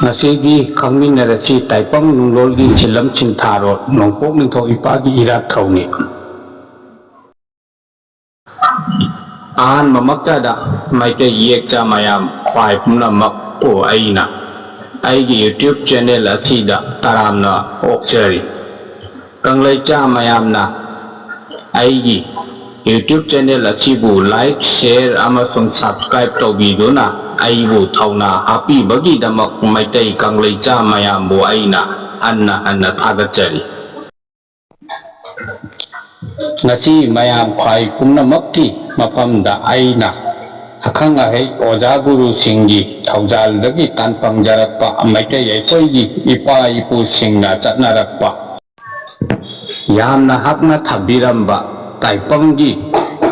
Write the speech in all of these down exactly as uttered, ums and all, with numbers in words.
ꯉꯁꯤꯒꯤ ꯈꯪꯃꯤꯟꯅꯔꯁꯤ ꯇꯥꯏꯄꯪ ꯅꯨꯡꯂꯣꯜꯒꯤ ꯁꯤꯂꯝ ꯁꯤꯟꯊꯥꯔꯣꯜ ꯅꯣꯡꯄꯣꯛ ꯅꯤꯡꯊꯧ ꯏꯄꯥꯒꯤ ꯏꯔꯥꯠ ꯊꯧꯅꯤ꯫ ꯑꯍꯥꯟꯕꯃꯛꯇꯗ ꯃꯩꯇꯩ ꯏꯌꯦꯛꯆꯥ ꯃꯌꯥꯝ ꯈ꯭ꯋꯥꯏ ꯄꯨꯝꯅꯃꯛꯄꯨ ꯑꯩꯅ ꯑꯩꯒꯤ YouTube channel ꯑꯁꯤꯗ ꯇꯔꯥꯝꯅ ꯑꯣꯛꯆꯔꯤ꯫ ꯀꯪꯂꯩꯆꯥ ꯃꯌꯥꯝꯅ ꯑꯩꯒꯤ YouTube channel ꯑꯁꯤꯕꯨ like, share ꯑꯃꯁꯨꯡ subscribe ꯇꯧꯕꯤꯗꯨꯅ ꯑꯩꯕꯨ ꯊꯧꯅꯥ ꯍꯥꯞꯄꯤꯕꯒꯤꯗꯃꯛ ꯃꯩꯇꯩ ꯀꯪꯂꯩꯆꯥ ꯃꯌꯥꯝꯕꯨ ꯑꯩꯅ ꯍꯟꯅ ꯍꯟꯅ ꯊꯥꯒꯠꯆꯔꯤ꯫ ꯉꯁꯤ ꯃꯌꯥꯝ ꯈ꯭ꯋꯥꯏ ꯄꯨꯝꯅꯃꯛꯀꯤ ꯃꯐꯝꯗ ꯑꯩꯅ ꯑꯈꯪ ꯑꯍꯩ ꯑꯣꯖꯥ ꯒꯨꯔꯨꯁꯤꯡꯒꯤ ꯊꯧꯖꯥꯜꯗꯒꯤ ꯇꯥꯟꯐꯝꯖꯔꯛꯄ ꯃꯩꯇꯩ ꯑꯩꯈꯣꯏꯒꯤ ꯏꯄꯥ ꯏꯄꯨꯁꯤꯡꯅ ꯆꯠꯅꯔꯛꯄ ꯌꯥꯝꯅ ꯍꯛꯅ ꯊꯝꯕꯤꯔꯝꯕ ꯇꯥꯏꯄꯪꯒꯤ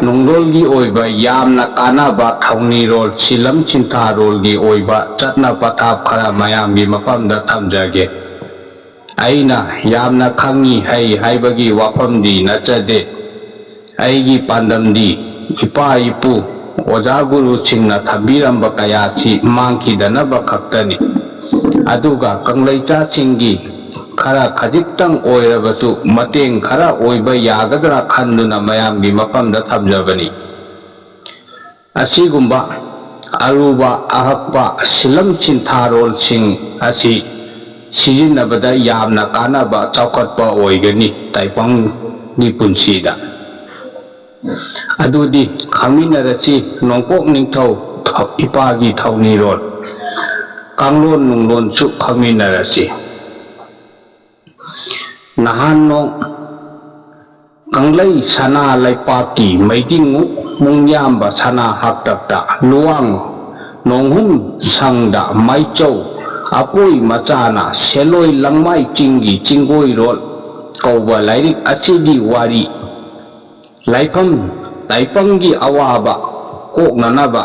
ꯅꯨꯡꯂꯣꯜꯒꯤ ꯑꯣꯏꯕ ꯌꯥꯝꯅ ꯀꯥꯟꯅꯕ ꯊꯧꯅꯤꯔꯣꯜ, ꯁꯤꯂꯝ ꯁꯤꯟꯊꯥꯔꯣꯜꯒꯤ ꯑꯣꯏꯕ ꯆꯠꯅ ꯄꯊꯥꯞ ꯈꯔ ꯃꯌꯥꯝꯒꯤ ꯃꯐꯝꯗ ꯊꯝꯖꯒꯦ꯫ ꯑꯩꯅ ꯌꯥꯝꯅ ꯈꯪꯉꯤ ꯍꯩ ꯍꯥꯏꯕꯒꯤ ꯋꯥꯐꯝꯗꯤ ꯅꯠꯆꯗꯦ꯫ ꯑꯩꯒꯤ ꯄꯥꯟꯗꯝꯗꯤ ꯏꯄꯥ ꯏꯄꯨ ꯑꯣꯖꯥ ꯒꯨꯔꯨꯁꯤꯡꯅ ꯊꯝꯕꯤꯔꯝꯕ ꯀꯌꯥꯁꯤ ꯃꯥꯡꯈꯤꯗꯅꯕ ꯈꯛꯇꯅꯤ꯫ ꯑꯗꯨꯒ ꯀꯪꯂꯩꯆꯥꯁꯤꯡꯒꯤ ꯈꯔ ꯈꯖꯤꯛꯇꯪ ꯑꯣꯏꯔꯕꯁꯨ ꯃꯇꯦꯡ ꯈꯔ ꯑꯣꯏꯕ ꯌꯥꯒꯗ꯭ꯔꯥ ꯈꯟꯗꯨꯅ ꯃꯌꯥꯝꯒꯤ ꯃꯐꯝꯗ ꯊꯝꯖꯕꯅꯤ꯫ ꯑꯁꯤꯒꯨꯝꯕ ꯑꯔꯨꯕ ꯑꯍꯛꯄ ꯁꯤꯂꯝ ꯁꯤꯟꯊꯥꯔꯣꯜꯁꯤꯡ ꯑꯁꯤ ꯁꯤꯖꯤꯟꯅꯕꯗ ꯌꯥꯝꯅ ꯀꯥꯟꯅꯕ ꯆꯥꯎꯈꯠꯄ ꯑꯣꯏꯒꯅꯤ ꯇꯥꯏꯄꯪꯒꯤ ꯄꯨꯟꯁꯤꯗ꯫ ꯑꯗꯨꯗꯤ ꯈꯪꯃꯤꯟꯅꯔꯁꯤ ꯅꯣꯡꯄꯣꯛ ꯅꯤꯡꯊꯧ ꯏꯄꯥꯒꯤ ꯊꯧꯅꯤꯔꯣꯜ ꯀꯥꯡꯂꯣꯟ ꯅꯨꯡꯂꯣꯟꯁꯨ ꯈꯪꯃꯤꯟꯅꯔꯁꯤ꯫ ꯅꯍꯥꯟ ꯅꯣꯡ ꯀꯪꯂꯩ ꯁꯅꯥ ꯂꯩꯄꯥꯛꯀꯤ ꯃꯩꯗꯤꯡꯉꯨ ꯃꯨꯡꯌꯥꯝꯕ ꯁꯅꯥ ꯍꯥꯛꯇꯛꯇ ꯂꯨꯋꯥꯡ ꯅꯣꯡꯍꯨꯝ ꯁꯪꯗ ꯃꯥꯏꯆꯧ ꯑꯀꯣꯏ ꯃꯆꯥꯅ ꯁꯦꯂꯣꯏ ꯂꯪꯃꯥꯏ ꯆꯤꯡꯒꯤ ꯆꯤꯡꯒꯣꯏꯔꯣꯜ ꯀꯧꯕ ꯂꯥꯏꯔꯤꯛ ꯑꯁꯤꯒꯤ ꯋꯥꯔꯤ ꯂꯥꯏꯐꯝ ꯇꯥꯏꯄꯪꯒꯤ ꯑꯋꯥꯕ ꯀꯣꯛꯅꯅꯕ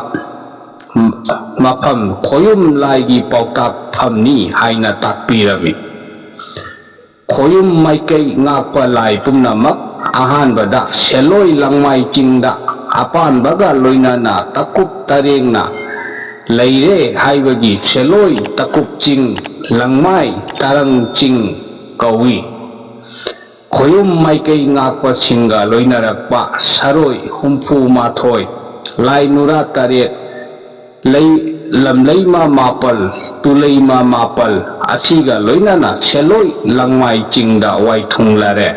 ꯃꯐꯝ ꯈꯣꯌꯨꯝ ꯂꯥꯏꯒꯤ ꯄꯥꯎꯇꯥꯛ ꯐꯝꯅꯤ ꯍꯥꯏꯅ ꯇꯥꯛꯄꯤꯔꯝꯃꯤ꯫ ꯈꯣꯌꯨꯝ ꯃꯥꯏꯀꯩ ꯉꯥꯛꯄ ꯂꯥꯏ ꯄꯨꯝꯅꯃꯛ ꯑꯍꯥꯟꯕꯗ ꯁꯦꯂꯣꯏ ꯂꯪꯃꯥꯏ ꯆꯤꯡꯗ ꯑꯄꯥꯟꯕꯒ ꯂꯣꯏꯅꯅ ꯇꯀꯨꯞ ꯇꯔꯦꯡꯅ ꯂꯩꯔꯦ ꯍꯥꯏꯕꯒꯤ ꯁꯦꯂꯣꯏ ꯇꯀꯨꯞ ꯆꯤꯡ, ꯂꯪꯃꯥꯏ ꯇꯔꯪ ꯆꯤꯡ ꯀꯧꯏ꯫ ꯈꯣꯌꯨꯝ ꯃꯥꯏꯀꯩ ꯉꯥꯛꯄꯁꯤꯡꯒ ꯂꯣꯏꯅꯔꯛꯄ ꯁꯔꯣꯏ ꯍꯨꯝꯐꯨ ꯃꯥꯊꯣꯏ, ꯂꯥꯏ ꯅꯨꯔꯥ ꯇꯔꯦꯠ, ꯂꯩ, ꯂꯝꯂꯩꯃ ꯃꯥꯄꯜ, ꯇꯨꯂꯩꯃ ꯃꯥꯄꯜ ꯑꯁꯤꯒ ꯂꯣꯏꯅꯅ ꯁꯦꯂꯣꯏ ꯂꯪꯃꯥꯏ ꯆꯤꯡꯗ ꯋꯥꯏꯊꯨꯡꯂꯔꯦ꯫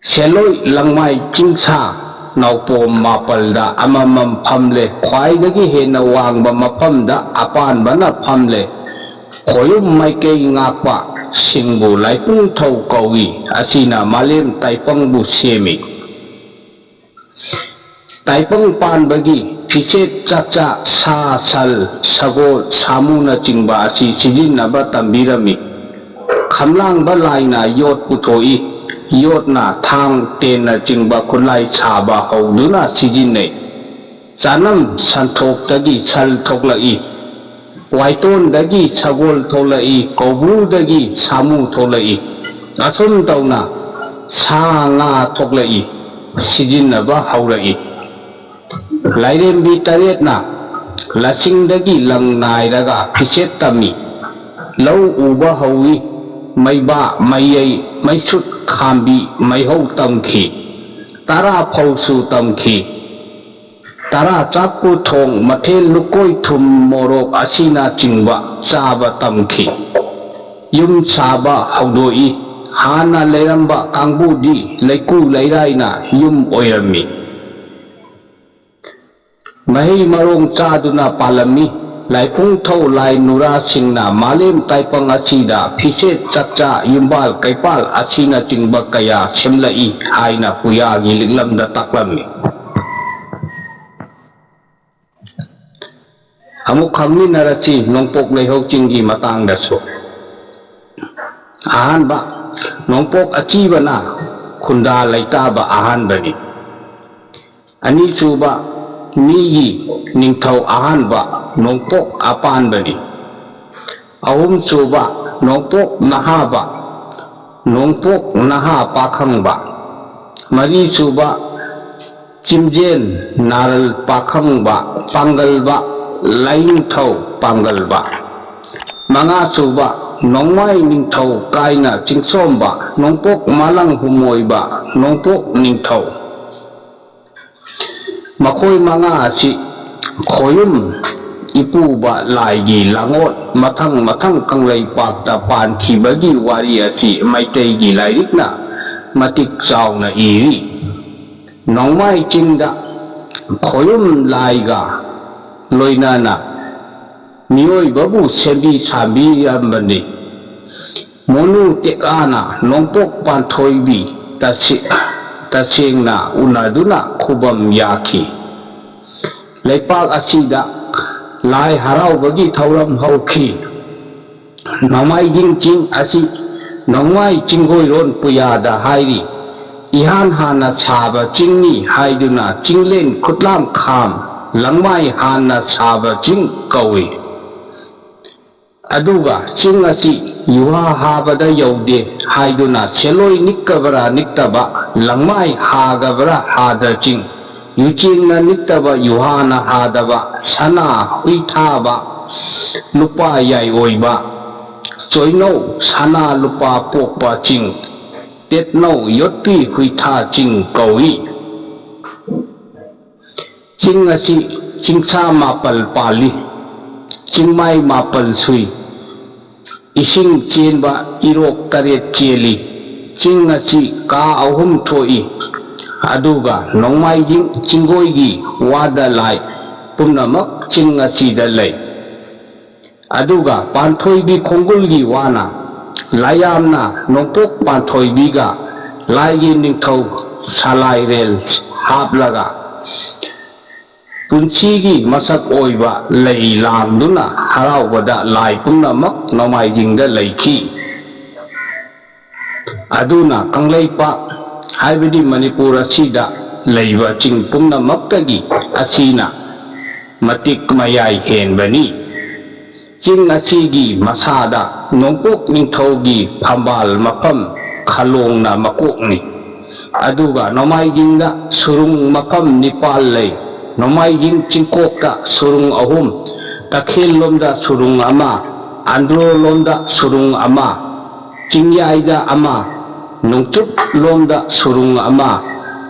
ꯁꯦꯂꯣꯏ ꯂꯪꯃꯥꯏ ꯆꯤꯡꯁꯥ ꯅꯥꯎꯄꯣꯝ ꯃꯥꯄꯜꯗ ꯑꯃꯃꯝ ꯐꯝꯂꯦ꯫ ꯈ꯭ꯋꯥꯏꯗꯒꯤ ꯍꯦꯟꯅ ꯋꯥꯡꯕ ꯃꯐꯝꯗ ꯑꯄꯥꯟꯕꯅ ꯐꯝꯂꯦ꯫ ꯈꯣꯌꯨꯝ ꯃꯥꯏꯀꯩ ꯉꯥꯛꯄ ꯁꯤꯡꯕꯨ ꯂꯥꯏꯄꯨꯡꯊꯧ ꯀꯧꯏ꯫ ꯑꯁꯤꯅ ꯃꯥꯂꯦꯝ ꯇꯥꯏꯄꯪꯕꯨ ꯁꯦꯝꯃꯤ꯫ ꯇꯥꯏꯄꯪ ꯄꯥꯟꯕꯒꯤ ꯐꯤꯆꯦꯠ ꯆꯥꯛꯆꯥ, ꯁꯥ ꯁꯜ, ꯁꯒꯣꯜ ꯁꯥꯃꯨꯅꯆꯤꯡꯕ ꯑꯁꯤ ꯁꯤꯖꯤꯟꯅꯕ ꯇꯝꯕꯤꯔꯝꯃꯤ꯫ ꯈꯝꯂꯥꯡꯕ ꯂꯥꯏꯅ ꯌꯣꯠ ꯄꯨꯊꯣꯛꯏ꯫ ꯌꯣꯠꯅ ꯊꯥꯡ, ꯇꯦꯟꯅꯆꯤꯡꯕ ꯈꯨꯠꯂꯥꯏ ꯁꯥꯕ ꯍꯧꯗꯨꯅ ꯁꯤꯖꯤꯟꯅꯩ꯫ ꯆꯥꯅꯝ ꯁꯟꯊꯣꯛꯇꯒꯤ ꯁꯜ ꯊꯣꯛꯂꯛꯏ꯫ ꯋꯥꯏꯇꯣꯟꯗꯒꯤ ꯁꯒꯣꯜ ꯊꯣꯛꯂꯛꯏ, ꯀꯧꯕ꯭ꯔꯨꯗꯒꯤ ꯁꯥꯃꯨ ꯊꯣꯛꯂꯛꯏ꯫ ꯑꯁꯨꯝ ꯇꯧꯅ ꯁꯥ ꯉꯥ ꯊꯣꯛꯂꯛꯏ, ꯁꯤꯖꯤꯟꯅꯕ ꯍꯧꯔꯛꯏ꯫ ꯂꯥꯏꯔꯦꯝꯕꯤ ꯇꯔꯦꯠꯅ ꯂꯁꯤꯡꯗꯒꯤ ꯂꯪ ꯅꯥꯏꯔꯒ ꯐꯤꯁꯦꯠ ꯇꯝꯃꯤ꯫ ꯂꯧ ꯎꯕ ꯍꯧꯏ꯫ ꯃꯩꯕꯥ, ꯃꯩꯌꯩ, ꯃꯩꯁꯨꯠ, ꯈꯥꯝꯕꯤ, ꯃꯩꯍꯧ ꯇꯝꯈꯤ꯫ ꯇꯔꯥ ꯐꯧꯁꯨ ꯇꯝꯈꯤ꯫ ꯇꯔꯥ ꯆꯥꯛꯄꯨ ꯊꯣꯡ, ꯃꯊꯦꯜ ꯂꯨꯀꯣꯏ ꯊꯨꯝ ꯃꯣꯔꯣꯛ ꯑꯁꯤꯅꯆꯤꯡꯕ ꯆꯥꯕ ꯇꯝꯈꯤ꯫ ꯌꯨꯝ ꯁꯥꯕ ꯍꯧꯗꯣꯛꯏ꯫ ꯍꯥꯟꯅ ꯂꯩꯔꯝꯕ ꯀꯥꯡꯕꯨꯗꯤ ꯂꯩꯀꯨ ꯂꯩꯔꯥꯏꯅ ꯌꯨꯝ ꯑꯣꯏꯔꯝꯃꯤ꯫ ꯃꯍꯩ ꯃꯔꯣꯡ ꯆꯥꯗꯨꯅ ꯄꯥꯜꯂꯝꯃꯤ꯫ ꯂꯥꯏꯄꯨꯡꯊꯧ ꯂꯥꯏ ꯅꯨꯔꯥꯁꯤꯡꯅ ꯃꯥꯂꯦꯝ ꯇꯥꯏꯄꯪ ꯑꯁꯤꯗ ꯐꯤꯁꯦꯠ ꯆꯥꯛꯆꯥ, ꯌꯨꯝꯕꯥꯜ ꯀꯩꯄꯥꯜ ꯑꯁꯤꯅꯆꯤꯡꯕ ꯀꯌꯥ ꯁꯦꯝꯂꯛꯏ ꯍꯥꯏꯅ ꯄꯨꯌꯥꯒꯤ ꯂꯤꯛꯂꯝꯗ ꯇꯥꯛꯂꯝꯃꯤ꯫ ꯑꯃꯨꯛ ꯈꯪꯃꯤꯟꯅꯔꯁꯤ ꯅꯣꯡꯄꯣꯛ ꯂꯩꯍꯧ ꯆꯤꯡꯒꯤ ꯃꯇꯥꯡꯗꯁꯨ꯫ ꯑꯍꯥꯟꯕ, ꯅꯣꯡꯄꯣꯛ ꯑꯆꯤꯕꯅ ꯈꯨꯟꯗꯥ ꯂꯩꯇꯥꯕ ꯑꯍꯥꯟꯕꯅꯤ꯫ ꯑꯅꯤꯁꯨꯕ, ꯃꯤꯒꯤ ꯅꯤꯡꯊꯧ ꯑꯍꯥꯟꯕ ꯅꯣꯡꯄꯣꯛ ꯑꯄꯥꯟꯕꯅꯤ꯫ ꯑꯍꯨꯝꯁꯨꯕ, ꯅꯣꯡꯄꯣꯛ ꯅꯍꯥꯕ ꯅꯣꯡꯄꯣꯛ ꯅꯍꯥ ꯄꯥꯈꯪꯕ꯫ ꯃꯔꯤꯁꯨꯕ, ꯆꯤꯝꯖꯦꯟ ꯅꯥꯔꯜ ꯄꯥꯈꯪꯕ ꯄꯥꯡꯒꯜꯕ ꯂꯥꯏꯅꯤꯡꯊꯧ ꯄꯥꯡꯒꯜꯕ꯫ ꯃꯉꯥꯁꯨꯕ ꯅꯣꯡꯃꯥꯏ ꯅꯤꯡꯊꯧ ꯀꯥꯏꯅ ꯆꯤꯡꯁꯣꯝꯕ ꯅꯣꯡꯄꯣꯛ ꯃꯥꯂꯪ ꯍꯨꯃꯣꯏꯕ ꯅꯣꯡꯄꯣꯛ ꯅꯤꯡꯊꯧ꯫ ꯃꯈꯣꯏ ꯃꯉꯥ ꯑꯁꯤ ꯈꯣꯌꯨꯝ ꯏꯄꯨꯕ ꯂꯥꯏꯒꯤ ꯂꯥꯡꯑꯣꯜ ꯃꯊꯪ ꯃꯊꯪ ꯀꯪꯂꯩꯄꯥꯛꯇ ꯄꯥꯟꯈꯤꯕꯒꯤ ꯋꯥꯔꯤ ꯑꯁꯤ ꯃꯩꯇꯩꯒꯤ ꯂꯥꯏꯔꯤꯛꯅ ꯃꯇꯤꯛ ꯆꯥꯎꯅ ꯏꯔꯤ꯫ ꯅꯣꯡꯃꯥꯏ ꯆꯤꯡꯗ ꯈꯣꯌꯨꯝ ꯂꯥꯏꯒ ꯂꯣꯏꯅꯅ ꯃꯤꯑꯣꯏꯕꯕꯨ ꯁꯦꯝꯕꯤ ꯁꯥꯕꯤꯔꯝꯕꯅꯤ꯫ ꯃꯣꯅꯨ ꯇꯦꯛꯑꯥꯅ ꯅꯣꯡꯄꯣꯛ ꯄꯥꯟꯊꯣꯏꯕꯤ ꯇꯁꯦ-, ꯇꯁꯦꯡꯅ ꯎꯅꯗꯨꯅ ꯈꯨꯕꯝ ꯌꯥꯈꯤ꯫ ꯂꯩꯄꯥꯛ ꯑꯁꯤꯗ ꯂꯥꯏ ꯍꯔꯥꯎꯕꯒꯤ ꯊꯧꯔꯝ ꯍꯧꯈꯤ꯫ ꯅꯣꯡꯃꯥꯏꯖꯤꯡ ꯆꯤꯡ ꯑꯁꯤ ꯅꯣꯡꯃꯥꯏ ꯆꯤꯡꯒꯣꯏꯔꯣꯟ ꯄꯨꯌꯥꯗ ꯍꯥꯏꯔꯤ꯫ ꯏꯍꯥꯟ ꯍꯥꯟꯅ ꯁꯥꯕ ꯆꯤꯡꯅꯤ ꯍꯥꯏꯗꯨꯅ ꯆꯤꯡꯂꯦꯟ ꯈꯨꯠꯂꯥꯝ ꯈꯥꯝ ꯂꯪꯃꯥꯏ ꯍꯥꯟꯅ ꯁꯥꯕ ꯆꯤꯡ ꯀꯧꯏ꯫ ꯑꯗꯨꯒ ꯆꯤꯡ ꯑꯁꯤ ꯌꯨꯍꯥ ꯍꯥꯕꯗ ꯌꯧꯗꯦ ꯍꯥꯏꯗꯨꯅ ꯁꯦꯂꯣꯏ ꯅꯤꯛꯀꯕ꯭ꯔꯥ ꯅꯤꯛꯇꯕ, ꯂꯪꯃꯥꯏ ꯍꯥꯒꯕ꯭ꯔꯥ ꯍꯥꯗ ꯆꯤꯡ, ꯌꯨꯆꯦꯡꯅ ꯅꯤꯛꯇꯕ ꯌꯨꯍꯥꯅ ꯍꯥꯗꯕ, ꯁꯅꯥ ꯍꯨꯏꯊꯥꯕ ꯂꯨꯄꯥ ꯌꯥꯏꯑꯣꯏꯕ, ꯆꯣꯏꯅꯧ ꯁꯅꯥ ꯂꯨꯄꯥ ꯄꯣꯛꯄ ꯆꯤꯡ, ꯇꯦꯠꯅꯧ ꯌꯣꯠꯄꯤ ꯍꯨꯏꯊꯥ ꯆꯤꯡ ꯀꯧꯏ꯫ ꯆꯤꯡ ꯑꯁꯤ ꯆꯤꯡꯁꯥ ꯃꯥꯄꯜ ꯄꯥꯜꯂꯤ꯫ ꯆꯤꯡꯃꯥꯏ ꯃꯥꯄꯜ ꯁꯨꯏ꯫ ꯏꯁꯤꯡ ꯆꯦꯟꯕ ꯏꯔꯣꯛ ꯇꯔꯦꯠ ꯆꯦꯜꯂꯤ꯫ ꯆꯤꯡ ꯑꯁꯤ ꯀꯥ ꯑꯍꯨꯝ ꯊꯣꯛꯏ꯫ ꯑꯗꯨꯒ ꯅꯣꯡꯃꯥꯏꯖꯤꯡ ꯆꯤꯡꯒꯣꯏꯒꯤ ꯋꯥꯗ ꯂꯥꯏ ꯄꯨꯝꯅꯃꯛ ꯆꯤꯡ ꯑꯁꯤꯗ ꯂꯩ꯫ ꯑꯗꯨꯒ ꯄꯥꯟꯊꯣꯏꯕꯤ ꯈꯣꯡꯒꯨꯜꯒꯤ ꯋꯥꯅ ꯂꯥꯏꯌꯥꯝꯅ ꯅꯣꯡꯄꯣꯛ ꯄꯥꯟꯊꯣꯏꯕꯤꯒ ꯂꯥꯏꯒꯤ ꯅꯤꯡꯊꯧ ꯁꯂꯥꯏꯔꯦꯜ ꯍꯥꯞꯂꯒ ꯄꯨꯟꯁꯤꯒꯤ ꯃꯁꯛ ꯑꯣꯏꯕ ꯂꯩ ꯂꯥꯡꯗꯨꯅ ꯍꯔꯥꯎꯕꯗ ꯂꯥꯏ ꯄꯨꯝꯅꯃꯛ ꯅꯣꯡꯃꯥꯏꯖꯤꯡꯗ ꯂꯩꯈꯤ꯫ ꯑꯗꯨꯅ ꯀꯪꯂꯩꯄꯥꯛ ꯍꯥꯏꯕꯗꯤ ꯃꯅꯤꯄꯨꯔ ꯑꯁꯤꯗ ꯂꯩꯕ ꯆꯤꯡ ꯄꯨꯝꯅꯃꯛꯇꯒꯤ ꯑꯁꯤꯅ ꯃꯇꯤꯛ ꯃꯌꯥꯏ ꯍꯦꯟꯕꯅꯤ꯫ ꯆꯤꯡ ꯑꯁꯤꯒꯤ ꯃꯁꯥꯗ ꯅꯣꯡꯄꯣꯛ ꯅꯤꯡꯊꯧꯒꯤ ꯐꯝꯕꯥꯜ ꯃꯐꯝ ꯈꯂꯣꯡꯅ ꯃꯀꯣꯛꯅꯤ꯫ ꯑꯗꯨꯒ ꯅꯣꯡꯃꯥꯏꯖꯤꯡꯗ ꯁꯨꯔꯨꯡ ꯃꯐꯝ ꯅꯤꯄꯥꯜ ꯂꯩ꯫ ꯅꯣꯡꯃꯥꯏꯖꯤꯡ ꯆꯤꯡꯀꯣꯛꯇ ꯁꯨꯔꯨꯡ ꯑꯍꯨꯝ, ꯇꯈꯦꯜ ꯂꯣꯝꯗ ꯁꯨꯔꯨꯡ ꯑꯃ, ꯑꯟꯗ꯭ꯔꯣ ꯂꯣꯝꯗ ꯁꯨꯔꯨꯡ ꯑꯃ, ꯆꯤꯡꯌꯥꯏꯗ ꯑꯃ, ꯅꯣꯡꯆꯨꯞ ꯂꯣꯝꯗ ꯁꯨꯔꯨꯡ ꯑꯃ,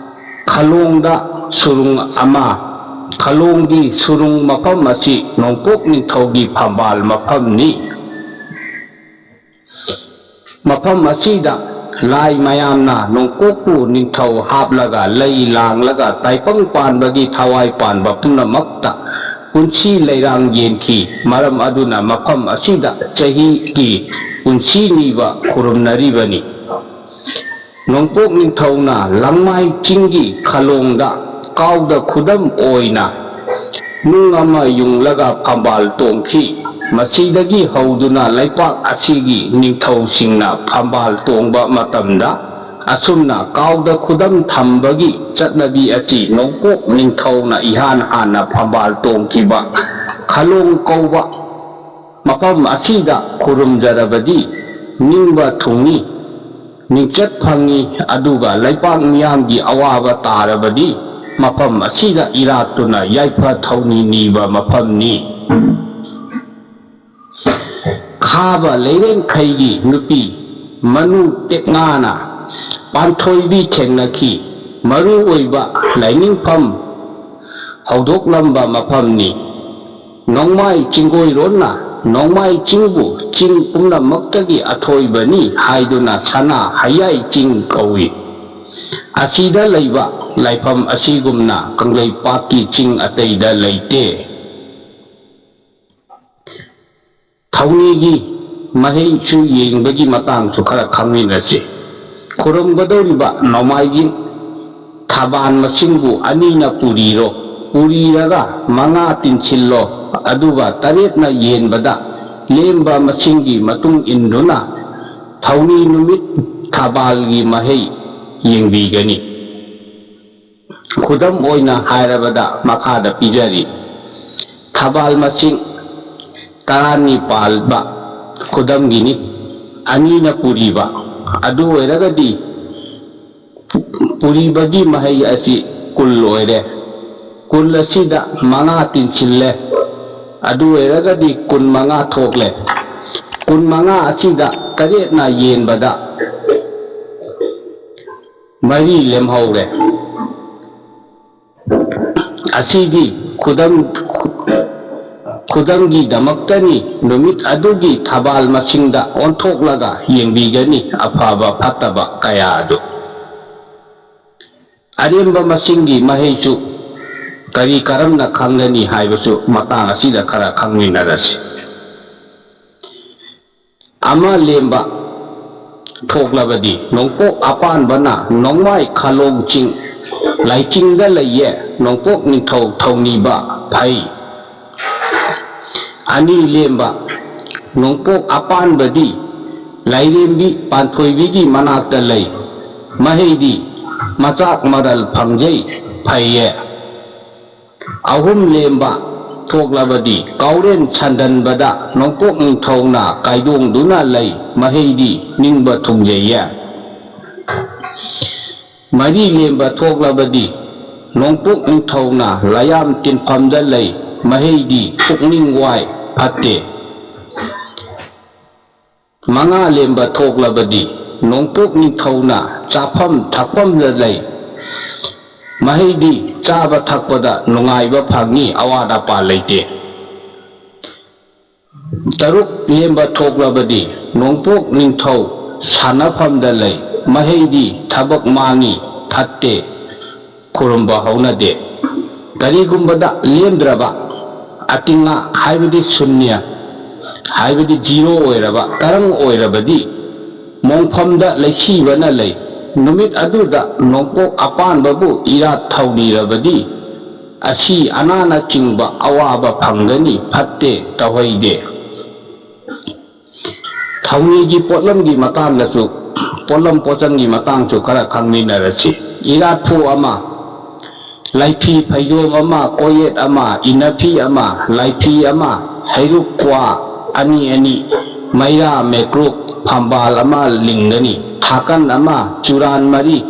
ꯈꯂꯣꯡꯗ ꯁꯨꯔꯨꯡ ꯑꯃ꯫ ꯈꯂꯣꯡꯒꯤ ꯁꯨꯔꯨꯡ ꯃꯐꯝ ꯑꯁꯤ ꯅꯣꯡꯄꯣꯛ ꯅꯤꯡꯊꯧꯒꯤ ꯐꯝꯕꯥꯜ ꯃꯐꯝꯅꯤ꯫ ꯃꯐꯝ ꯑꯁꯤꯗ ꯂꯥꯏ ꯃꯌꯥꯝꯅ ꯅꯣꯡꯄꯣꯛꯄꯨ ꯅꯤꯡꯊꯧ ꯍꯥꯞꯂꯒ ꯂꯩ ꯂꯥꯡꯂꯒ ꯇꯥꯏꯕꯪ ꯄꯥꯟꯕꯒꯤ ꯊꯋꯥꯏ ꯄꯥꯟꯕ ꯄꯨꯝꯅꯃꯛꯇ ꯄꯨꯟꯁꯤ ꯂꯩꯔꯥꯡ ꯌꯦꯟꯈꯤ꯫ ꯃꯔꯝ ꯑꯗꯨꯅ ꯃꯐꯝ ꯑꯁꯤꯗ ꯆꯍꯤꯒꯤ ꯄꯨꯟꯁꯤ ꯅꯤꯕ ꯈꯨꯔꯨꯝꯅꯔꯤꯕꯅꯤ꯫ ꯅꯣꯡꯄꯣꯛ ꯅꯤꯡꯊꯧꯅ ꯂꯪꯃꯥꯏ ꯆꯤꯡꯒꯤ ꯈꯂꯣꯡꯗ ꯀꯥꯎꯗ ꯈꯨꯗꯝ ꯑꯣꯏꯅ ꯅꯨꯡ ꯑꯃ ꯌꯨꯡꯂꯒ ꯐꯝꯕꯥꯜ ꯇꯣꯡꯈꯤ꯫ ꯃꯁꯤꯗꯒꯤ ꯍꯧꯗꯨꯅ ꯂꯩꯄꯥꯛ ꯑꯁꯤꯒꯤ ꯅꯤꯡꯊꯧꯁꯤꯡꯅ ꯐꯝꯕꯥꯜ ꯇꯣꯡꯕ ꯃꯇꯝꯗ ꯑꯁꯨꯝꯅ ꯀꯥꯎꯗ ꯈꯨꯗꯝ ꯊꯝꯕꯒꯤ ꯆꯠꯅꯕꯤ ꯑꯁꯤ ꯅꯣꯡꯄꯣꯛ ꯅꯤꯡꯊꯧꯅ ꯏꯍꯥꯟ ꯍꯥꯟꯅ ꯐꯝꯕꯥꯜ ꯇꯣꯡꯈꯤꯕ ꯈꯂꯣꯡ ꯀꯧꯕ ꯃꯐꯝ ꯑꯁꯤꯗ ꯈꯨꯔꯨꯝꯖꯔꯕꯗꯤ ꯅꯤꯡꯕ ꯊꯨꯡꯏ, ꯃꯤꯡꯆꯠ ꯐꯪꯏ, ꯑꯗꯨꯒ ꯂꯩꯄꯥꯛ ꯃꯤꯌꯥꯝꯒꯤ ꯑꯋꯥꯕ ꯇꯥꯔꯕꯗꯤ ꯃꯐꯝ ꯑꯁꯤꯗ ꯏꯔꯥꯠꯇꯨꯅ ꯌꯥꯏꯐ ꯊꯧꯅꯤ ꯅꯤꯕ ꯃꯐꯝꯅꯤ꯫ ꯈꯥꯕ ꯂꯩꯔꯦꯡꯈꯩꯒꯤ ꯅꯨꯄꯤ ꯃꯅꯨ ꯇꯦꯛꯉꯥꯅ ꯄꯥꯟꯊꯣꯏꯕꯤ ꯊꯦꯡꯅꯈꯤ꯫ ꯃꯔꯨ ꯑꯣꯏꯕ ꯂꯥꯏꯅꯤꯡꯐꯝ ꯍꯧꯗꯣꯛꯂꯝꯕ ꯃꯐꯝꯅꯤ꯫ ꯅꯣꯡꯃꯥꯏ ꯆꯤꯡꯒꯣꯏꯔꯣꯟꯅ ꯅꯣꯡꯃꯥꯏ ꯆꯤꯡꯕꯨ ꯆꯤꯡ ꯄꯨꯝꯅꯃꯛꯇꯒꯤ ꯑꯊꯣꯏꯕꯅꯤ ꯍꯥꯏꯗꯨꯅ ꯁꯅꯥ ꯍꯌꯥꯏ ꯆꯤꯡ ꯀꯧꯏ꯫ ꯑꯁꯤꯗ ꯂꯩꯕ ꯂꯥꯏꯐꯝ ꯑꯁꯤꯒꯨꯝꯅ ꯀꯪꯂꯩꯄꯥꯛꯀꯤ ꯆꯤꯡ ꯑꯇꯩꯗ ꯂꯩꯇꯦ꯫ ꯊꯧꯅꯤꯒꯤ ꯃꯍꯩꯁꯨ ꯌꯦꯡꯕꯒꯤ ꯃꯇꯥꯡꯁꯨ ꯈꯔ ꯈꯪꯃꯤꯟꯅꯁꯤ꯫ ꯈꯨꯔꯨꯝꯒꯗꯧꯔꯤꯕ ꯅꯣꯡꯃꯥꯏꯖꯤꯡ ꯊꯥꯕꯥꯟ ꯃꯁꯤꯡꯕꯨ ꯑꯅꯤꯅ ꯄꯨꯔꯤꯔꯣ, ꯄꯨꯔꯤꯔꯒ ꯃꯉꯥ ꯇꯤꯟꯁꯤꯜꯂꯣ, ꯑꯗꯨꯒ ꯇꯔꯦꯠꯅ ꯌꯦꯟꯕꯗ ꯂꯦꯝꯕ ꯃꯁꯤꯡꯒꯤ ꯃꯇꯨꯡ ꯏꯟꯗꯨꯅ ꯊꯧꯅꯤ ꯅꯨꯃꯤꯠ ꯊꯥꯕꯥꯜꯒꯤ ꯃꯍꯩ ꯌꯦꯡꯕꯤꯒꯅꯤ꯫ ꯈꯨꯗꯝ ꯑꯣꯏꯅ ꯍꯥꯏꯔꯕꯗ ꯃꯈꯥꯗ ꯄꯤꯖꯔꯤ꯫ ꯊꯥꯕꯥꯜ ꯃꯁꯤꯡ ꯇꯔꯥꯅꯤ ꯄꯥꯜꯕ ꯈꯨꯗꯝꯒꯤꯅꯤ꯫ ꯑꯅꯤꯅ ꯄꯨꯔꯤꯕ ꯑꯗꯨ ꯑꯣꯏꯔꯒꯗꯤ ꯎꯔꯤꯕꯒꯤ ꯃꯍꯩ ꯑꯁꯤ ꯀꯨꯜ ꯑꯣꯏꯔꯦ꯫ ꯀꯨꯜ ꯑꯁꯤꯗ ꯃꯉꯥ ꯇꯤꯟꯁꯤꯜꯂꯦ꯫ ꯑꯗꯨ ꯑꯣꯏꯔꯒꯗꯤ ꯀꯨꯟꯃꯉꯥ ꯊꯣꯛꯂꯦ꯫ ꯀꯨꯟꯃꯉꯥ ꯑꯁꯤꯗ ꯇꯔꯦꯠꯅ ꯌꯦꯟꯕꯗ ꯃꯔꯤ ꯂꯦꯝꯍꯧꯔꯦ꯫ ꯑꯁꯤꯗꯤ ꯈꯨꯗꯝ, ꯈꯨꯗꯝꯒꯤꯗꯃꯛꯇꯅꯤ꯫ ꯅꯨꯃꯤꯠ ꯑꯗꯨꯒꯤ ꯊꯕꯥꯜ ꯃꯁꯤꯡꯗ ꯑꯣꯟꯊꯣꯛꯂꯒ ꯌꯦꯡꯕꯤꯒꯅꯤ ꯑꯐꯕ ꯐꯠꯇꯕ ꯀꯌꯥ ꯑꯗꯨ꯫ ꯑꯔꯦꯝꯕ ꯃꯁꯤꯡꯒꯤ ꯃꯍꯩꯁꯨ ꯀꯔꯤ ꯀꯔꯝꯅ ꯈꯪꯒꯅꯤ ꯍꯥꯏꯕꯁꯨ ꯃꯇꯥꯡ ꯑꯁꯤꯗ ꯈꯔ ꯈꯪꯃꯤꯟꯅꯔꯁꯤ꯫ ꯑꯃ ꯂꯦꯝꯕ ꯊꯣꯛꯂꯕꯗꯤ ꯅꯣꯡꯄꯣꯛ ꯑꯄꯥꯟꯕꯅ ꯅꯣꯡꯃꯥꯏ ꯈꯥꯂꯣꯡ ꯆꯤꯡ ꯂꯥꯏꯆꯤꯡꯗ ꯂꯩꯌꯦ꯫ ꯅꯣꯡꯄꯣꯛ ꯅꯤꯡꯊꯧ ꯊꯧꯅꯤꯕ ꯐꯩ꯫ ꯑꯅꯤ ꯂꯦꯝꯕ ꯅꯣꯡꯄꯣꯛ ꯑꯄꯥꯟꯕꯗꯤ ꯂꯥꯏꯔꯦꯝꯕꯤ ꯄꯥꯟꯊꯣꯏꯕꯤꯒꯤ ꯃꯅꯥꯛꯇ ꯂꯩ꯫ ꯃꯍꯩꯗꯤ ꯃꯆꯥꯛ ꯃꯔꯜ ꯐꯪꯖꯩ ꯐꯩꯌꯦ꯫ ꯑꯍꯨꯝ ꯂꯦꯝꯕ ꯊꯣꯛꯂꯕꯗꯤ ꯀꯥꯎꯔꯦꯟ ꯁꯟꯗꯟꯕꯗ ꯅꯣꯡꯄꯣꯛ ꯅꯤꯡꯊꯧꯅ ꯀꯥꯏꯗꯣꯡꯗꯨꯅ ꯂꯩ꯫ ꯃꯍꯩꯗꯤ ꯅꯤꯡꯕ ꯊꯨꯡꯖꯩꯌꯦ꯫ ꯃꯔꯤ ꯂꯦꯝꯕ ꯊꯣꯛꯂꯕꯗꯤ ꯅꯣꯡꯄꯣꯛ ꯅꯤꯡꯊꯧꯅ ꯂꯥꯌꯥꯝ ꯇꯤꯟꯐꯝꯗ ꯂꯩ꯫ ꯃꯍꯩꯗꯤ ꯄꯨꯛꯅꯤꯡ ꯋꯥꯏ ꯐꯠꯇꯦ꯫ ꯃꯉꯥ ꯂꯦꯝꯕ ꯊꯣꯛꯂꯕꯗꯤ ꯅꯣꯡꯄꯣꯛ ꯅꯤꯡꯊꯧꯅ ꯆꯥꯐꯝ ꯊꯛꯐꯝꯗ ꯂꯩ꯫ ꯃꯍꯩꯗꯤ ꯆꯥꯕ ꯊꯛꯄꯗ ꯅꯨꯡꯉꯥꯏꯕ ꯐꯪꯉꯤ, ꯑꯋꯥꯠ ꯑꯄꯥ ꯂꯩꯇꯦ꯫ ꯇꯔꯨꯛ ꯂꯦꯝꯕ ꯊꯣꯛꯂꯕꯗꯤ ꯅꯣꯡꯄꯣꯛ ꯅꯤꯡꯊꯧ ꯁꯥꯟꯅꯐꯝꯗ ꯂꯩ꯫ ꯃꯍꯩꯗꯤ ꯊꯕꯛ ꯃꯥꯡꯉꯤ, ꯐꯠꯇꯦ, ꯈꯨꯔꯨꯝꯕ ꯍꯧꯅꯗꯦ꯫ ꯀꯔꯤꯒꯨꯝꯕꯗ ꯂꯦꯝꯗ꯭ꯔꯕ, ꯑꯇꯤꯉꯥ ꯍꯥꯏꯕꯗꯤ ꯁꯨꯟꯌ ꯍꯥꯏꯕꯗꯤ ꯖꯤꯔꯣ ꯑꯣꯏꯔꯕ ꯇꯔꯪ ꯑꯣꯏꯔꯕꯗꯤ ꯃꯣꯡꯐꯝꯗ ꯂꯩꯁꯤꯕꯅ ꯂꯩ꯫ ꯅꯨꯃꯤꯠ ꯑꯗꯨꯗ ꯅꯣꯡꯄꯣꯛ ꯑꯄꯥꯟꯕꯕꯨ ꯏꯔꯥꯠ ꯊꯧꯅꯤꯔꯕꯗꯤ ꯑꯁꯤ ꯑꯅꯥꯅꯆꯤꯡꯕ ꯑꯋꯥꯕ ꯐꯪꯒꯅꯤ, ꯐꯠꯇꯦ, ꯇꯧꯍꯩꯗꯦ꯫ ꯊꯧꯅꯤꯒꯤ ꯄꯣꯠꯂꯝꯒꯤ ꯃꯇꯥꯡꯗꯁꯨ, ꯄꯣꯠꯂꯝ ꯄꯣꯠꯆꯪꯒꯤ ꯃꯇꯥꯡꯁꯨ ꯈꯔ ꯈꯪꯃꯤꯟꯅꯔꯁꯤ꯫ ꯏꯔꯥꯠꯐꯨ ꯑꯃ, ꯂꯥꯏꯐꯤ ꯐꯩꯖꯣꯝ ꯑꯃ, ꯀꯣꯌꯦꯠ ꯑꯃ, ꯏꯅꯐꯤ ꯑꯃ, ꯂꯥꯏꯐꯤ ꯑꯃ, ꯍꯩꯔꯨꯛ ꯀ꯭ꯋꯥ ꯑꯅꯤ ꯑꯅꯤ, ꯃꯩꯔꯥ ꯃꯦꯀ꯭ꯔꯨꯛ ꯐꯝꯕꯥꯜ ꯑꯃ ꯂꯤꯡꯒꯅꯤ꯫ ꯊꯥꯀꯟ ꯑꯃ, ꯆꯨꯔꯥꯟ ꯃꯔꯤ,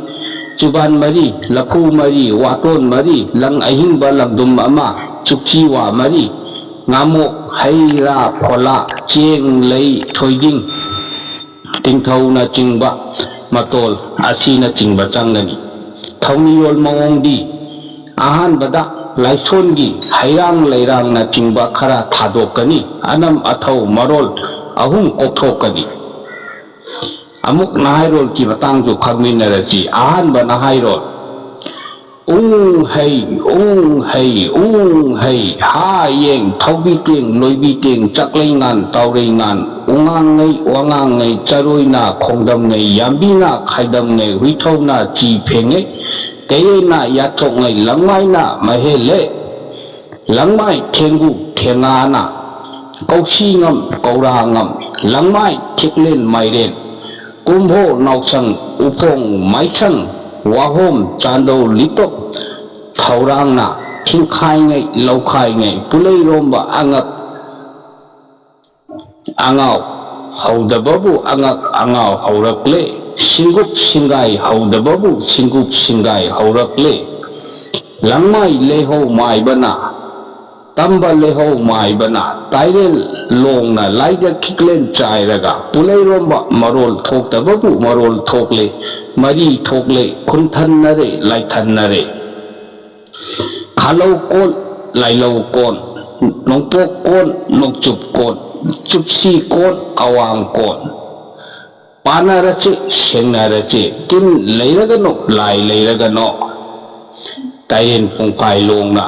ꯆꯨꯕꯥꯟ ꯃꯔꯤ, ꯂꯐꯨ ꯃꯔꯤ, ꯋꯥꯇꯣꯟ ꯃꯔꯤ, ꯂꯪ ꯑꯍꯤꯡꯕ ꯂꯪꯗꯨꯝ ꯑꯃ, ꯆꯨꯛꯆꯤ ꯋꯥ ꯃꯔꯤ, ꯉꯥꯃꯣꯛ, ꯍꯩ ꯔꯥ, ꯐꯣꯂꯥ, ꯆꯦꯡ, ꯂꯩ, ꯊꯣꯏꯗꯤꯡ, ꯇꯤꯡꯊꯧꯅꯆꯤꯡꯕ, ꯃꯇꯣꯜ ꯑꯁꯤꯅꯆꯤꯡꯕ ꯆꯪꯒꯅꯤ꯫ ꯊꯧꯅꯤꯌꯣꯜ ꯃꯑꯣꯡꯗꯤ, ꯑꯍꯥꯟꯕꯗ ꯂꯥꯏꯁꯣꯟꯒꯤ ꯍꯩꯔꯥꯡ ꯂꯩꯔꯥꯡꯅꯆꯤꯡꯕ ꯈꯔ ꯊꯥꯗꯣꯛꯀꯅꯤ꯫ ꯑꯅꯝ ꯑꯊꯧ ꯃꯔꯣꯜ ꯑꯍꯨꯝ ꯀꯣꯛꯊꯣꯛꯀꯅꯤ꯫ ꯑꯃꯨꯛ ꯅꯍꯥꯏꯔꯣꯜꯒꯤ ꯃꯇꯥꯡꯁꯨ ꯈꯪꯃꯤꯟꯅꯔꯁꯤ꯫ ꯑꯍꯥꯟꯕ ꯅꯍꯥꯏꯔꯣꯜ꯫ ꯎꯪ ꯍꯩ, ꯎꯪ ꯍꯩ, ꯎꯪ ꯍꯩ, ꯍꯥ ꯌꯦꯡ, ꯊꯧꯕꯤ ꯇꯦꯡ, ꯂꯣꯏꯕꯤ ꯇꯦꯡ, ꯆꯥꯛꯂꯩ ꯉꯥꯟ, ꯇꯥꯎꯔꯩ ꯉꯥꯟ, ꯎꯉꯥꯡꯉꯩ, ꯋꯥꯉꯥꯡꯉꯩ, ꯆꯔꯣꯏꯅ, ꯈꯣꯡꯗꯝꯉꯩ, ꯌꯥꯝꯕꯤꯅ, ꯈꯥꯏꯗꯝꯉꯩ, ꯍꯨꯏꯊꯧꯅ, ꯆꯤ ꯐꯦꯡꯉꯩ, ꯀꯩꯌꯩꯅ, ꯌꯥꯊꯣꯛꯉꯩ, ꯂꯪꯃꯥꯏꯅ, ꯃꯍꯦꯜꯂꯦ꯫ ꯂꯪꯃꯥꯏ ꯊꯦꯡꯒꯨ ꯊꯦꯡꯉꯥꯅ ꯀꯧꯁꯤ ꯉꯝ ꯀꯧꯔꯥ ꯉꯝ ꯂꯪꯃꯥꯏ ꯊꯦꯛꯂꯦꯟ ꯃꯥꯏꯔꯦꯟ ꯀꯨꯝꯚꯣ ꯅꯥꯎꯁꯪ ꯎꯐꯣꯡ ꯃꯥꯏꯁꯪ ꯋꯥꯍꯣꯝ ꯆꯥꯟꯗꯧ ꯂꯤꯇꯣꯞ ꯊꯧꯔꯥꯡꯅ ꯊꯤꯡꯈꯥꯏꯉꯩ ꯂꯧꯈꯥꯏꯉꯩ ꯄꯨꯂꯩꯔꯣꯝꯕ ꯑꯉꯛ ꯑꯉꯥꯎ ꯍꯧꯗꯕꯕꯨ ꯑꯉꯛ ꯑꯉꯥꯎ ꯍꯧꯔꯛꯂꯦ꯫ ꯁꯤꯡꯒꯨꯞ ꯁꯤꯡꯒꯥꯏ ꯍꯧꯗꯕꯕꯨ ꯁꯤꯡꯒꯨꯞ ꯁꯤꯡꯒꯥꯏ ꯍꯧꯔꯛꯂꯦ꯫ ꯂꯪꯃꯥꯏ ꯂꯩꯍꯧ ꯃꯥꯏꯕꯅ ꯇꯝꯕ ꯂꯩꯍꯧ ꯃꯥꯏꯕꯅ ꯇꯥꯏꯔꯦꯜ ꯂꯣꯡꯅ ꯂꯥꯏꯗ ꯈꯤꯛꯂꯦꯟ ꯆꯥꯏꯔꯒ ꯄꯨꯂꯩꯔꯣꯝꯕ ꯃꯔꯣꯜ ꯊꯣꯛꯇꯕꯕꯨ ꯃꯔꯣꯜ ꯊꯣꯛꯂꯦ꯫ ꯃꯔꯤ ꯊꯣꯛꯂꯦ꯫ ꯈꯨꯟꯊꯟꯅꯔꯦ ꯂꯥꯏꯊꯟꯅꯔꯦ꯫ ꯈꯥꯂꯧ ꯀꯣꯟ, ꯂꯥꯏꯂꯧ ꯀꯣꯟ, ꯅꯣꯡꯄꯣꯛ ꯀꯣꯟ, ꯅꯣꯡꯆꯨꯞ ꯀꯣꯟ, ꯆꯨꯞꯁꯤ ꯀꯣꯟ, ꯑꯋꯥꯡ ꯀꯣꯟ꯫ ꯄꯥꯅꯔꯁꯤ, ꯁꯦꯡꯅꯔꯁꯤ, ꯇꯤꯟ ꯂꯩꯔꯒꯅꯨ, ꯂꯥꯏ ꯂꯩꯔꯒꯅꯨ꯫ ꯇꯥꯏꯔꯦꯟ ꯄꯨꯡꯐꯥꯏ ꯂꯣꯡꯅ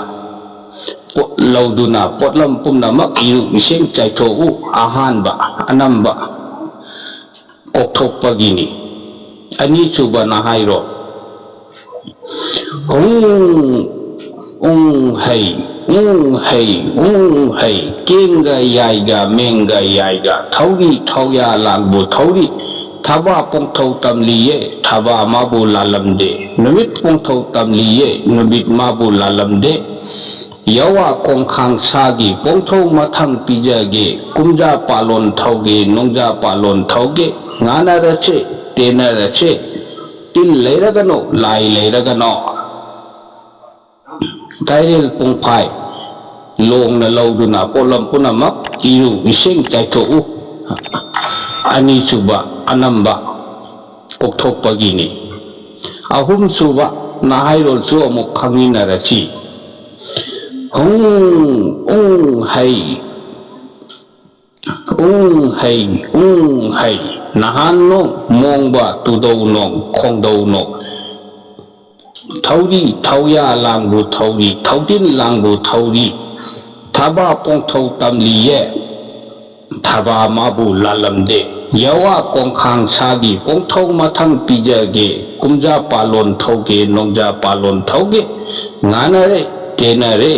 ꯄꯣꯠ ꯂꯧꯗꯨꯅ ꯄꯣꯠꯂꯝ ꯄꯨꯝꯅꯃꯛ ꯏꯔꯨ ꯏꯁꯤꯡ ꯆꯥꯏꯊꯣꯛꯎ꯫ ꯑꯍꯥꯟꯕ, ꯑꯅꯝꯕ ꯀꯣꯛꯊꯣꯛꯄꯒꯤꯅꯤ꯫ ꯑꯅꯤꯁꯨꯕꯅ ꯍꯥꯏꯔꯣ꯫ ꯎꯪ, ꯎꯪ ꯍꯩ, ꯎꯪ ꯍꯩ, ꯎꯪ ꯍꯩ, ꯀꯦꯡꯒ ꯌꯥꯏꯒ, ꯃꯦꯡꯒ ꯌꯥꯏꯒ, ꯊꯧꯔꯤ, ꯊꯧꯌꯥ ꯂꯥꯡꯕꯨ ꯊꯧꯔꯤ, ꯊꯕꯥ ꯄꯣꯡꯊꯧ ꯇꯝꯂꯤꯌꯦ, ꯊꯕꯥ ꯃꯥꯕꯨ ꯂꯥꯜꯂꯝꯗꯦ, ꯅꯨꯃꯤꯠ ꯄꯣꯡꯊꯧ ꯇꯝꯂꯤꯌꯦ, ꯅꯨꯃꯤꯠ ꯃꯥꯕꯨ ꯂꯥꯜꯂꯝꯗꯦ, ꯌꯥꯋꯥ ꯀꯣꯡꯈꯥꯡ ꯁꯥꯒꯤ ꯄꯣꯡꯊꯧ ꯃꯊꯪ ꯄꯤꯖꯒꯦ, ꯀꯨꯝꯖꯥ ꯄꯥꯂꯣꯟ ꯊꯧꯒꯦ, ꯅꯣꯡꯖꯥ ꯄꯥꯂꯣꯟ ꯊꯧꯒꯦ, ꯉꯥꯅꯔꯁꯦ, ꯇꯦꯟꯅꯔꯁꯦ, ꯇꯤꯟ ꯂꯩꯔꯒꯅꯣ, ꯂꯥꯏ ꯂꯩꯔꯒꯅꯣ, ꯇꯥꯏꯔꯦꯜ ꯄꯨꯡꯐꯥꯏ ꯂꯣꯡꯅ ꯂꯧꯗꯨꯅ ꯄꯣꯠꯂꯝ ꯄꯨꯝꯅꯃꯛ ꯏꯔꯨ ꯏꯁꯤꯡ ꯆꯥꯏꯊꯣꯛꯎ꯫ ꯑꯅꯤꯁꯨꯕ ꯑꯅꯝꯕ ꯀꯣꯛꯊꯣꯛꯄꯒꯤꯅꯤ꯫ ꯑꯍꯨꯝꯁꯨꯕ ꯅꯍꯥꯏꯔꯣꯜꯁꯨ ꯑꯃꯨꯛ ꯈꯪꯃꯤꯟꯅꯔꯁꯤ꯫ ꯍꯨꯡ ꯎꯡ ꯍꯩ ꯎꯡ ꯍꯩ ꯎꯡ ꯍꯩ ꯅꯍꯥꯟ ꯅꯣꯡ ꯃꯣꯡꯕ ꯇꯨꯗꯧ ꯅꯣꯡ ꯈꯣꯡꯗꯧ ꯅꯣꯡ ꯊꯧꯔꯤ ꯊꯧꯌꯥ ꯂꯥꯡꯕꯨ ꯊꯧꯔꯤ ꯊꯧꯗꯤꯟ ꯂꯥꯡꯕꯨ ꯊꯧꯔꯤ ꯊꯕꯥ ꯄꯣꯡꯊꯧ ꯇꯝꯂꯤꯌꯦ꯫ ꯊꯕꯥ ꯃꯥꯕꯨ ꯂꯥꯜꯂꯝꯗꯦ꯫ ꯌꯥꯋꯥ ꯀꯣꯡꯈꯥꯡ ꯁꯥꯒꯤ ꯄꯣꯡꯊꯧ ꯃꯊꯪ ꯄꯤꯖꯒꯦ꯫ ꯀꯨꯝꯖꯥ ꯄꯥꯂꯣꯟ ꯊꯧꯒꯦ ꯅꯣꯡꯖꯥ ꯄꯥꯂꯣꯟ ꯊꯧꯒꯦ꯫ ꯉꯥꯅꯔꯦ ꯇꯦꯟꯅꯔꯦ꯫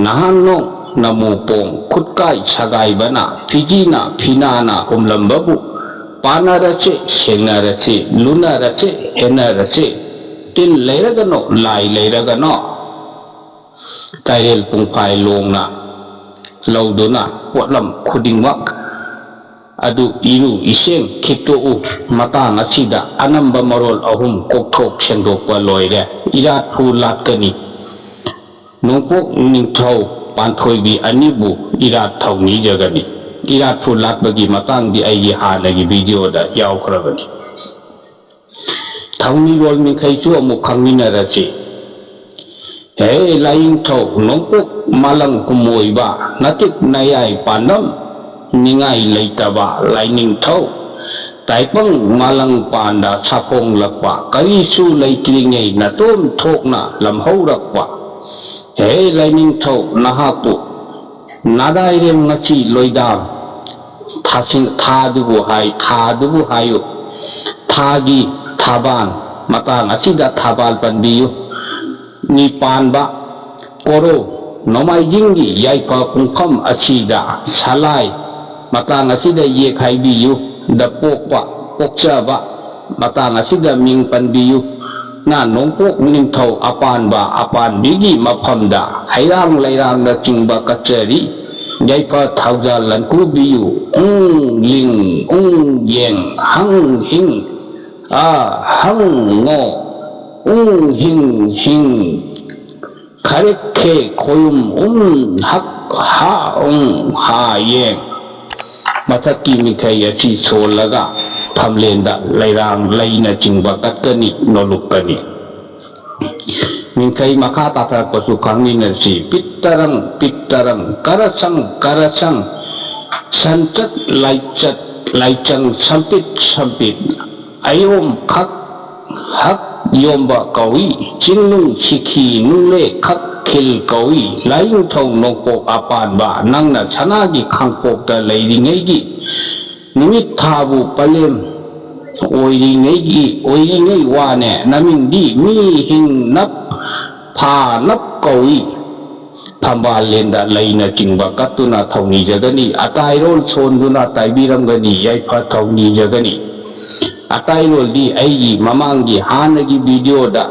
ꯅꯍꯥꯟꯅꯣ ꯅꯃꯨꯄꯣꯡ ꯈꯨꯠꯀꯥꯏ ꯁꯒꯥꯏꯕꯅ ꯐꯤꯖꯤꯅ ꯐꯤꯅꯥꯅ ꯍꯨꯝꯂꯝꯕꯕꯨ ꯄꯥꯟꯅꯔꯁꯦ ꯁꯦꯡꯅꯔꯁꯦ ꯂꯨꯅꯔꯁꯦ ꯍꯦꯟꯅꯔꯁꯦ꯫ ꯇꯤꯟ ꯂꯩꯔꯒꯅꯣ ꯂꯥꯏ ꯂꯩꯔꯒꯅꯣ꯫ ꯀꯥꯏꯔꯦꯜ ꯄꯨꯡꯐꯥꯏ ꯂꯣꯡꯅ ꯂꯧꯗꯨꯅ ꯄꯣꯠꯂꯝ ꯈꯨꯗꯤꯡꯃꯛ ꯑꯗꯨ ꯏꯔꯨ ꯏꯁꯦꯡ ꯈꯤꯛꯇꯣꯛꯎ꯫ ꯃꯇꯥꯡ ꯑꯁꯤꯗ ꯑꯅꯝꯕ ꯃꯔꯣꯜ ꯑꯍꯨꯝ ꯀꯣꯛꯊꯣꯛ ꯁꯦꯡꯗꯣꯛꯄ ꯂꯣꯏꯔꯦ꯫ ꯏꯔꯥꯠꯐꯨ ꯂꯥꯠꯀꯅꯤ꯫ ꯅꯣꯡꯄꯣꯛ ꯅꯤꯡꯊꯧ ꯄꯥꯟꯊꯣꯏꯕꯤ ꯑꯅꯤꯕꯨ ꯏꯔꯥꯠ ꯊꯧꯅꯤꯖꯒꯅꯤ꯫ ꯏꯔꯥꯠꯐꯨ ꯂꯥꯠꯄꯒꯤ ꯃꯇꯥꯡꯗꯤ ꯑꯩꯒꯤ ꯍꯥꯟꯅꯒꯤ ꯚꯤꯗꯤꯑꯣꯗ ꯌꯥꯎꯈ꯭ꯔꯕꯅꯤ꯫ ꯊꯧꯅꯤꯔꯣꯜ ꯃꯤꯈꯩꯁꯨ ꯑꯃꯨꯛ ꯈꯪꯃꯤꯟꯅꯔꯁꯤ꯫ ꯍꯦ ꯂꯥꯏꯅꯤꯡꯊꯧ ꯅꯣꯡꯄꯣꯛ ꯃꯥꯂꯪ ꯍꯨꯝꯃꯣꯏꯕ ꯅꯥꯇꯤꯛ ꯅꯌꯥꯏ ꯄꯥꯟꯗꯝ ꯅꯤꯡꯉꯥꯏ ꯂꯩꯇꯕ ꯂꯥꯏꯅꯤꯡꯊꯧ ꯇꯥꯏꯄꯪ ꯃꯥꯂꯪ ꯄꯥꯟꯗ ꯁꯥꯐꯣꯡꯂꯛꯄ ꯀꯔꯤꯁꯨ ꯂꯩꯇ꯭ꯔꯤꯉꯩ ꯅꯇꯣꯝ ꯊꯣꯛꯅ ꯂꯝꯍꯧꯔꯛꯄ ꯍꯦ ꯂꯥꯏꯅꯤꯡꯊꯧ ꯅꯍꯥꯛꯄꯨ ꯅꯥꯗꯥꯏꯔꯦꯝ ꯉꯁꯤ ꯂꯣꯏꯗꯥꯝ ꯊꯥꯁꯤꯡ ꯊꯥꯗꯨꯕꯨ ꯍꯥꯏ ꯊꯥꯗꯨꯕꯨ ꯍꯥꯏꯌꯨ꯫ ꯊꯥꯒꯤ ꯊꯥꯕꯥꯜ ꯃꯇꯥꯡ ꯑꯁꯤꯗ ꯊꯥꯕꯥꯜ ꯄꯟꯕꯤꯌꯨ꯫ ꯅꯤꯄꯥꯟꯕ ꯀꯣꯔꯧ ꯅꯣꯡꯃꯥꯏꯖꯤꯡꯒꯤ ꯌꯥꯏꯐ ꯄꯨꯡꯐꯝ ꯑꯁꯤꯗ ꯁꯂꯥꯏ ꯃꯇꯥꯡ ꯑꯁꯤꯗ ꯌꯦꯛ ꯍꯥꯏꯕꯤꯌꯨ꯫ ꯗ ꯄꯣꯛꯄ ꯄꯣꯛꯆꯕ ꯃꯇꯥꯡ ꯑꯁꯤꯗ ꯃꯤꯡ ꯄꯟꯕꯤꯌꯨ꯫ ꯅ ꯅꯣꯡꯄꯣꯛ ꯅꯤꯡꯊꯧ ꯑꯄꯥꯟꯕ ꯑꯄꯥꯟꯕꯤꯒꯤ ꯃꯐꯝꯗ ꯍꯩꯔꯥꯡ ꯂꯩꯔꯥꯡꯅꯆꯤꯡꯕ ꯀꯠꯆꯔꯤ꯫ ꯌꯥꯏꯐ ꯊꯧꯖꯥꯜ ꯂꯟꯀꯨꯕꯤꯌꯨ꯫ ꯎꯪ ꯂꯤꯡ ꯎꯪ ꯌꯦꯡ ꯍꯪ ꯍꯤꯡ ꯑ ꯍꯪ ꯉꯣ ꯎꯪ ꯍꯤꯡ ꯍꯤꯡ ꯈꯔꯦꯛ ꯈꯦ ꯈꯣꯌꯨꯝ ꯎꯝ ꯍꯛ ꯍꯥ ꯎꯪ ꯍꯥ ꯌꯦꯡ꯫ ꯃꯊꯛꯀꯤ ꯃꯤꯈꯩ ꯑꯁꯤ ꯁꯣꯜꯂꯒ ꯊꯝꯂꯦꯟꯗ ꯂꯩꯔꯥꯡ ꯂꯩꯅꯆꯤꯡꯕ ꯀꯠꯀꯅꯤ, ꯅꯣꯂꯨꯛꯀꯅꯤ꯫ ꯃꯤꯡꯈꯩ ꯃꯈꯥ ꯇꯥꯊꯔꯛꯄꯁꯨ ꯈꯪꯃꯤꯟꯅꯁꯤ꯫ ꯄꯤꯠ ꯇꯔꯪ, ꯄꯤꯠ ꯇꯔꯪ, ꯀꯔꯁꯪ, ꯀꯔꯁꯪ, ꯁꯟꯆꯠ, ꯂꯥꯏꯆꯠ, ꯂꯥꯏꯆꯪ, ꯁꯝꯄꯤꯠ, ꯁꯝꯄꯤꯠ, ꯑꯌꯣꯝ ꯈꯛ, ꯍꯛ ꯌꯣꯝꯕ ꯀꯧꯏ꯫ ꯆꯤꯡꯅꯨꯡ ꯁꯤꯈꯤ ꯅꯨꯡꯂꯦ ꯈꯛ ꯈꯤꯜ ꯀꯧꯏ꯫ ꯂꯥꯏꯅꯤꯡꯊꯧ ꯅꯣꯡꯄꯣꯛ ꯑꯄꯥꯟꯕ, ꯅꯪꯅ ꯁꯅꯥꯒꯤ ꯈꯥꯡꯄꯣꯛꯇ ꯂꯩꯔꯤꯉꯩꯒꯤ ꯅꯨꯃꯤꯠ ꯊꯥꯕꯨ ꯄꯂꯦꯝ ꯑꯣꯏꯔꯤꯉꯩꯒꯤ, ꯑꯣꯏꯔꯤꯉꯩ ꯋꯥꯅꯦ꯫ ꯅꯃꯤꯡꯗꯤ ꯃꯤ ꯍꯤꯡꯅꯞ ꯐꯥꯅꯞ ꯀꯧꯏ꯫ ꯐꯝꯕꯥꯜꯂꯦꯟꯗ ꯂꯩꯅꯆꯤꯡꯕ ꯀꯠꯇꯨꯅ ꯊꯧꯅꯤꯖꯒꯅꯤ꯫ ꯑꯇꯥꯏꯔꯣꯜ ꯁꯣꯟꯗꯨꯅ ꯇꯥꯏꯕꯤꯔꯝꯒꯅꯤ꯫ ꯌꯥꯏꯐ ꯊꯧꯅꯤꯖꯒꯅꯤ꯫ ꯑꯇꯥꯏꯔꯣꯜꯗꯤ ꯑꯩꯒꯤ ꯃꯃꯥꯡꯒꯤ ꯍꯥꯟꯅꯒꯤ ꯚꯤꯗꯤꯑꯣꯗ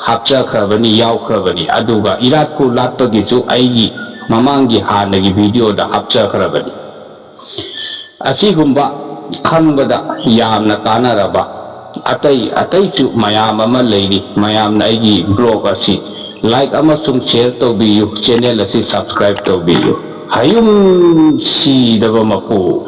ꯍꯥꯞꯆꯈ꯭ꯔꯕꯅꯤ, ꯌꯥꯎꯈ꯭ꯔꯕꯅꯤ꯫ ꯑꯗꯨꯒ ꯏꯔꯥꯠꯄꯨ ꯂꯥꯠꯄꯒꯤꯁꯨ ꯑꯩꯒꯤ ꯃꯃꯥꯡꯒꯤ ꯍꯥꯟꯅꯒꯤ ꯚꯤꯗꯤꯑꯣꯗ ꯍꯥꯞꯆꯈ꯭ꯔꯕꯅꯤ꯫ ꯑꯁꯤꯒꯨꯝꯕ ꯈꯪꯕꯗ ꯌꯥꯝꯅ ꯀꯥꯟꯅꯔꯕ ꯑꯇꯩ ꯑꯇꯩꯁꯨ ꯃꯌꯥꯝ ꯑꯃ ꯂꯩꯔꯤ꯫ ꯃꯌꯥꯝꯅ ꯑꯩꯒꯤ ꯕ꯭ꯂꯣꯒ ꯑꯁꯤ ꯂꯥꯏꯛ ꯑꯃꯁꯨꯡ ꯁꯤꯌꯔ ꯇꯧꯕꯤꯌꯨ, ꯆꯦꯅꯦꯜ ꯑꯁꯤ ꯁꯕꯁꯀ꯭ꯔꯥꯏꯕ ꯇꯧꯕꯤꯌꯨ꯫ ꯍꯌꯨꯝ ꯁꯤꯗꯕ ꯃꯄꯨ꯫